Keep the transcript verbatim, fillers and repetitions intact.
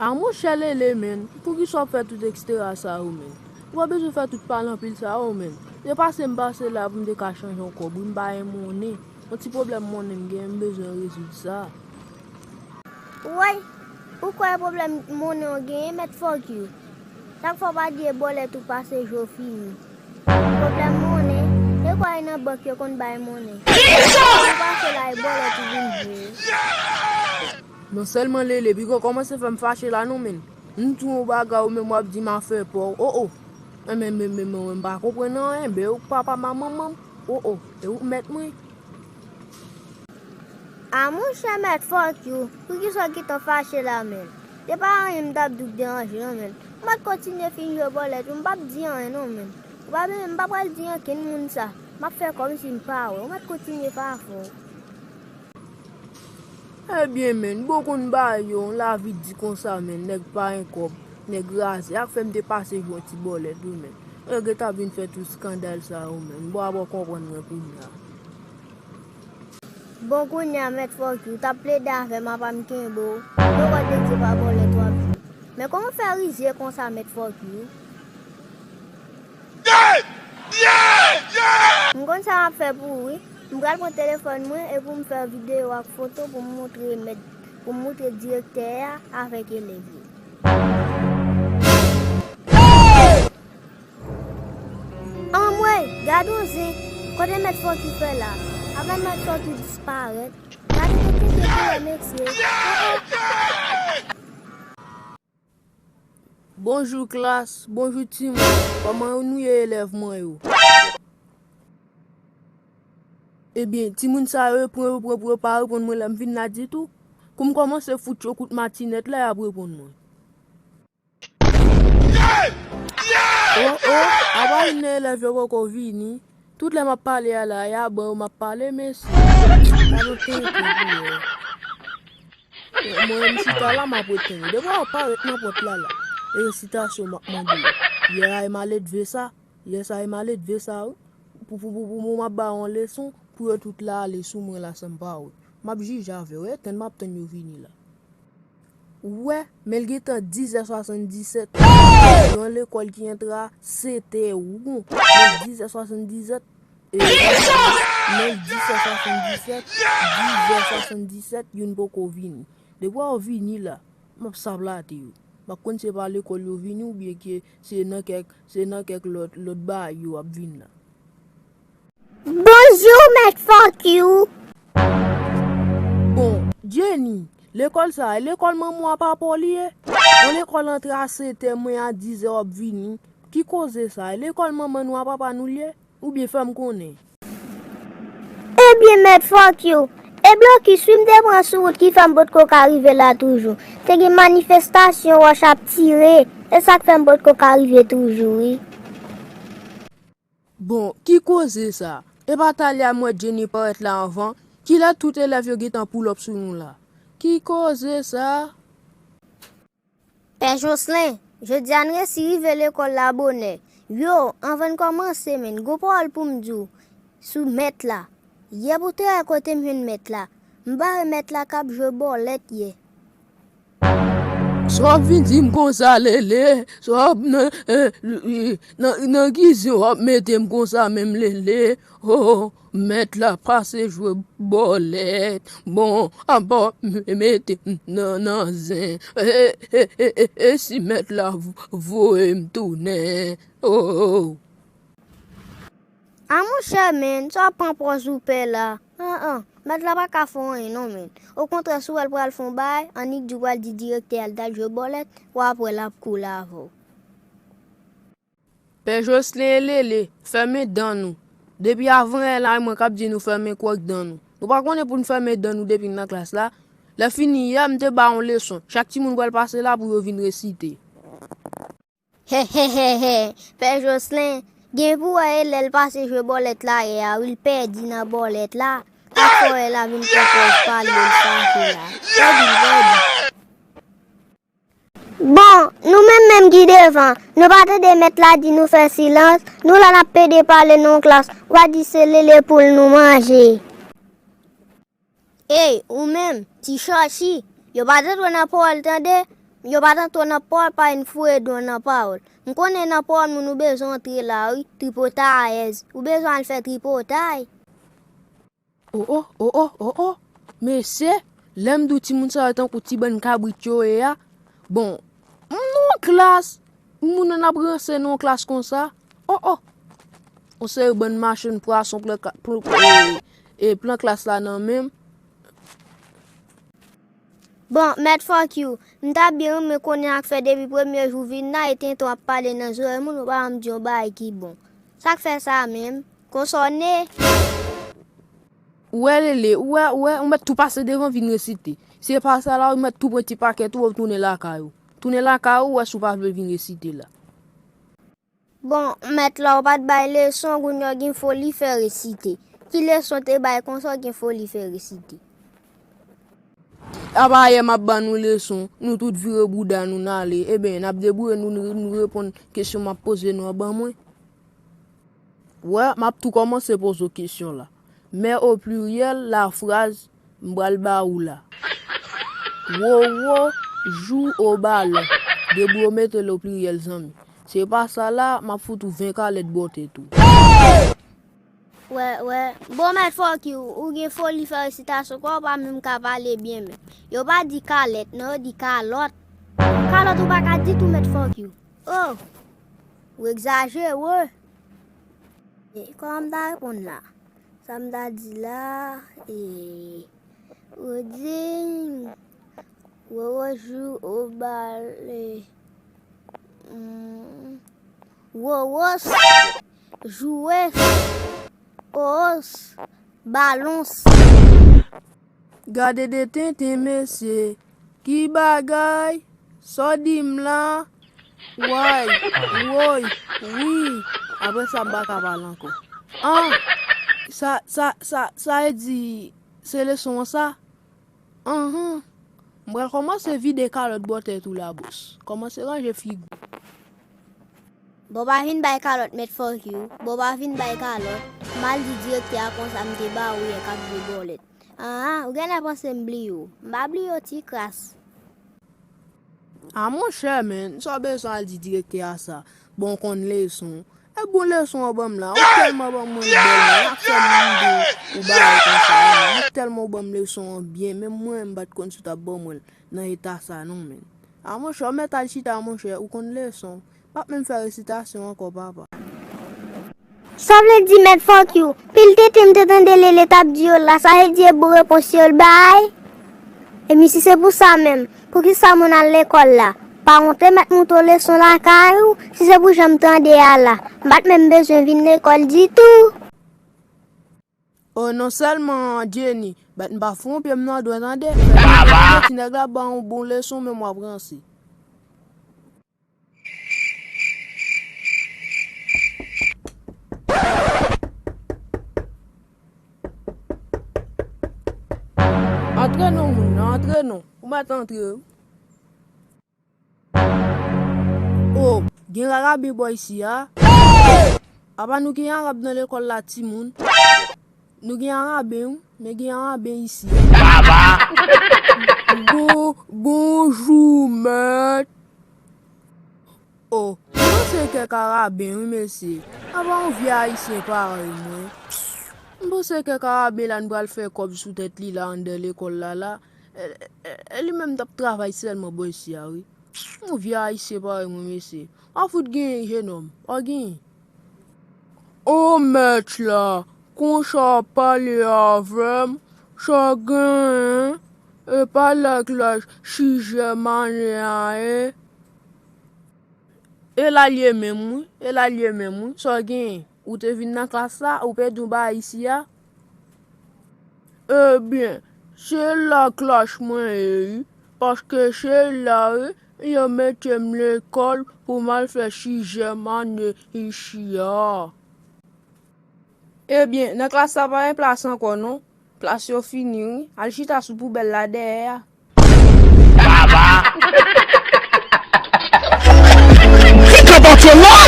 A monchè Lele, menn, poukisa w ap fè tout ekstera sa yo, menn? Ou pa bezwen fè tout pale anpil sa yo, menn. Se pase m pase la pou m te ka chanje yon kòb, wi, m pa gen monnen. Yon ti pwoblèm monnen m genyen, m bezwen rezoud sa. Woy, ou kwè pwoblèm monnen w genyen, mèt Fòkyou? Chak fwa w pa di e bòlèt ou pase je w fini. Pwoblèm monnen, se kwè nan bank yo konn bay monnen. Ou pase la e bòlèt ou vin jwe. Non sèlman Lele, piga w kòmanse fè m fache la non, menn. M di w yon bagay ou menm w ap di m afè pa w. O, o. Enben, men, men, men, mwen m pa konprann anyen, ben ou k papa m a manman m. O, o. E ou k mèt mwen. A monchè mèt Fòkyou, poukisa w gentan fache la, menn? Se pa anyen m t ap di w k deranje non, menn. M pa t kontinye fin jwe bòlèt, m p ap di anyen non, menn. Ou pa bezwen, m pa pral di ankenn moun sa. M ap fè kòmsi m pa wè. Ou mèt kontinye fè afè w. Ebyen, menn, bon konn bagay yo, lavi di konsa, menn, nèg pa gen kòb, nèg raze, ak fè m te pase jwe yon ti bòlèt, wi, menn. Yo gentan vin fè tout eskandal sa yo, menn. Bon, a bon konprann mwen kounye a. Bon, kounye a, mèt Fòkyou, w t ap plede avè m, apa m kenbe w. Yo wè de Dye pa bòlèt w ap jwe. Men kòman w fè rizye konsa, mèt Fòkyou? M konn sa m ap fè pou ou, wi. M pral pran telefòn mwen epi m fè videyo ak foto pou m montre mèt, pou m montre direktè a avèk elèv yo. Anmwey, gad on zen, kote mèt Fòkyou fè la? Avè mèt Fòkyou disparèt. Gade kote ke pou wè mesye. Bonjou klas, bonjou timoun. Kòman nou ye elèv mwen yo? Ebyen, timoun sa yo, yo pran, yo pran pou yo pa reponn mwen lè m vin la ditou. Kou m kòmanse fout yo kout matinèt la, y ap reponn mwen. O, o, apa youn nan elèv yo poko vini? Tout lè m ap pale a la, e a ban yo m ap pale, mesye. Gad on tenten pou yo. Mwen, m chita la, m ap ret tande. Depi w parèt nan pòt la, la, e resitasyon m ap mande w. Yè a e maledve sa, yè sa e maledve sa, wi. Pou, pou, pou, pou, pou m ap ba w yon leson, pou yo tout la ale sou mwen la san m pa wè. M ap jije avè w, e tann m ap tann yo vini la. Ou wè, men l gentan dizè swasanndisèt. Yon lekòl ki antre a setè won. Men dizè swasanndisèt. E, men dizè swasanndisèt. Dizè swasanndisèt, youn poko vini. Depi w vini la, m ap saplate yo. M pa konn se pa lekòl yo vini oubyen ke se nan kèk, se nan kèk lòt, lòt bagay yo ap vin la. Bonjou, mèt Fòkyou. Bon, Jenny, lekòl sa a, e lekòl manman w a papa w li ye? Yon lekòl antre a setè, men a dizè w ap vini. Ki koze sa a? E lekòl manman nou a papa nou li ye? Oubyen fè m konnen. Ebyen, mèt Fòkyou, e blokis wi m te pran sou wout ki fè m potko ka rive la toujou. Te gen manifestasyon wòch ap tire, e sa k fè m potko ka rive toujou, wi. Bon, ki koze sa? E pa talè a m wè Jenny parèt la anvan? Kilè tout elèv yo gentan pull up sou nou la? Ki koze sa? Pè Jocelyn, jodi a n resi rive lekòl la bonè. Yo, anvan n kòmanse, menn, gon pawòl pou m di w sou mèt la. Yè pou tè kote m jwenn mèt la. M bare mèt la k ap jwe bòlèt yè. Sa w ap vin di m konsa, Lele? Sa w ap nan, eh, nan, nan ki zen w ap mete m konsa menm, Lele? Oh, mèt la pase jwe bòlèt. Bon, apa w mete m nan, nan zen? E, e, e, e, e si mèt la vo-, voye m tounen? Oh. A monchè, menn, sa w ap pran pòz ou pè la? An, an, mèt la pa ka fè w anyen non, menn. Okontrè, si w wè l pral fè yon bagay, annik di w pral di direktè a l t al jwe bòlèt, w ap wè l ap koule avè w. Pè Jocelyn e Lele, fèmen dan nou. Depi avan yè la, e mwen k ap di nou fèmen kwòk dan nou. Nou pa konnen pou n fèmen dan nou depi n nan klas la? Lè fini yè, m te ba yon leson. Chak timoun pral pase la pou yo vin resite. Hehehehe, Pè Jocelyn, gen pou wè e lè l pase jwe bòlèt la yè a, wi, l pèdi nan bòlèt la. Ak fò yè la vin pran pòz pale l fache la. Pèdi, l pèdi. Bon, nou menm menm ki devan, nou pa tande mèt la di nou fè silans, nou la n ap pede pale nan yon klas, w a di se lele poul nou manje. Ey, ou menm, ti chòchi, yo pa t antre nan pawòl tande, Yo pa t antre w nan pawòl, pa vin foure dwon nan pawòl. M konnen nan pawòl moun ou bezwen antre la wi, tripotayèz. Ou bezwen al fè tripotay. O o, o o, o o. Mesye, lè m di w timoun sa yo tankou ti bann kabrit yo ye a. Bon, m nan yon klas, moun nan ap ranse nan yon klas konsa. O o. Yon seri bann machann pwason pran ka- pran- e, e pran klas la nan men m. Bon, mèt Fòkyou, m ta byen renmen konnen sa k fè depi premye jou w vin la, e tenten w ap pale nan zòrèy moun, ou pa janm di yon bagay ki bon. Sa k fè sa menm? Konsòne? Ou wè Lele, ou wè, ou wè, ou mèt tou pase devan vin resite. Si e pa sa la, ou mèt tou pran ti pakèt ou, ou tounen lakay ou. Tounen lakay ou, ou wè si w pa vle vin resite la. Bon, mèt la ou pa t bay leson, kounye a w gen foli fè resite. Ki leson w te bay konsa w gen foli fè resite? Apa yè m ap ban nou leson, nou tout vire bouda nou n ale, ebyen n ap debouye nou, nou, nou reponn kesyon m ap poze nou an ban mwen. Wè, m ap tou kòmanse poze w kesyon la. Mets au pluriel la phrase m pral ba ou la. Wowo jou o balon. Debouye w mete l o pliryèl zanmi. Se pa sa la, m ap fout ou ven kalèt bò tèt ou. Wè, wè. Bon, mèt Fòkyou, ou gen foli fè resitasyon, kwa ou pa menm ka pale byen menm. Yo pa di kalèt, non, yo di kalòt. Kalòt ou pa ka ditou, mèt Fòkyou. Oh! Ou egzajere. E kòman m ta reponn la? Sa m ta di la, e, Rodin, Wowo jou o bal, e, mm, Wowos, jouwes, os, balons. Gade de tenten mesye. Ki bagay? Sa w di m la? Way, woy, wi. Apre sa m pa ka pale ankò. An, sa, sa, sa, sa e di se leson an sa? Anhan. M pral kòmanse vide kalòt bò tèt ou la bòs. Kòmanse ranje figi w. Bon pa vin bay kalòt mèt Fòkyou, bon pa vin bay kalòt, m al di direktè a konsa m te ba ou yè k ap jwe bòlèt. Anhan, ou genlè panse m bliye w. M pa bliye w ti kras. A monchè menn, sa w bezwen al di direktè a sa? Bon w konn leson w. E bon leson w ban m la, ou tèlman ban mwen l bèl menn, m ap fè m mande ou bagay konsa menn, ou tèlman ou ban m leson an byen, menm mwen menm m pa t konn si w t ap ban mwen l nan eta sa non menn. A monchè, ou mèt al chita monchè, ou konn leson w. M p ap menm fè resitasyon ankò papa. Sa vle di mèt Fòkyou, pil tenten m te tande Lele t ap di yo la, sa vle di e bon repons yo l bay? Epi si se pou sa menm, poukisa moun al lekòl la? Pa wont mèt montre w leson lakay ou? Si se pou jan m tande a la, m pa t menm bezwen vin lekòl ditou. O non sèlman Jenny, bat m pa fè yon pye m nan dwèt tande. Fè ti nèg la ban w bon leson menm w ap ranse. Antre non moun nan, antre non. Ou mèt antre wi. O, gen raraben bò isi a. Apa nou gen arab nan lekòl la timoun? Nou gen araben wi, men gen araben isi. Bon, bonjou mèt. O, m panse kèk araben wi mesye. Apa yon vye ayisyen parèy mwen. M panse kèk araben la n pral fè kòb sou tèt li la anndan lekòl la la. E, e, e li menm t ap travay sèlman bò isi a wi. Yon vye ayisyen parèy mwen mesye. W a fout genyen jenòm, w a genyen. O mèt la, konsa w ap pale avè m, sa genyen, e pa lè klas sizèm ane a ye. E la l ye menm wi, e la l ye menm wi, sa w genyen? Ou te vin nan klas la, ou pèdi yon bagay isi a? Ebyen, se la klas mwen ye wi, paske se la wi, yo mete m lekòl pou m al fè sizèm ane isi a. Ebyen, nan klas la pa gen plas ankò non. Plas yo fini wi. Al chita sou poubèl la dèyè a. Baba! Fik anpòte w la!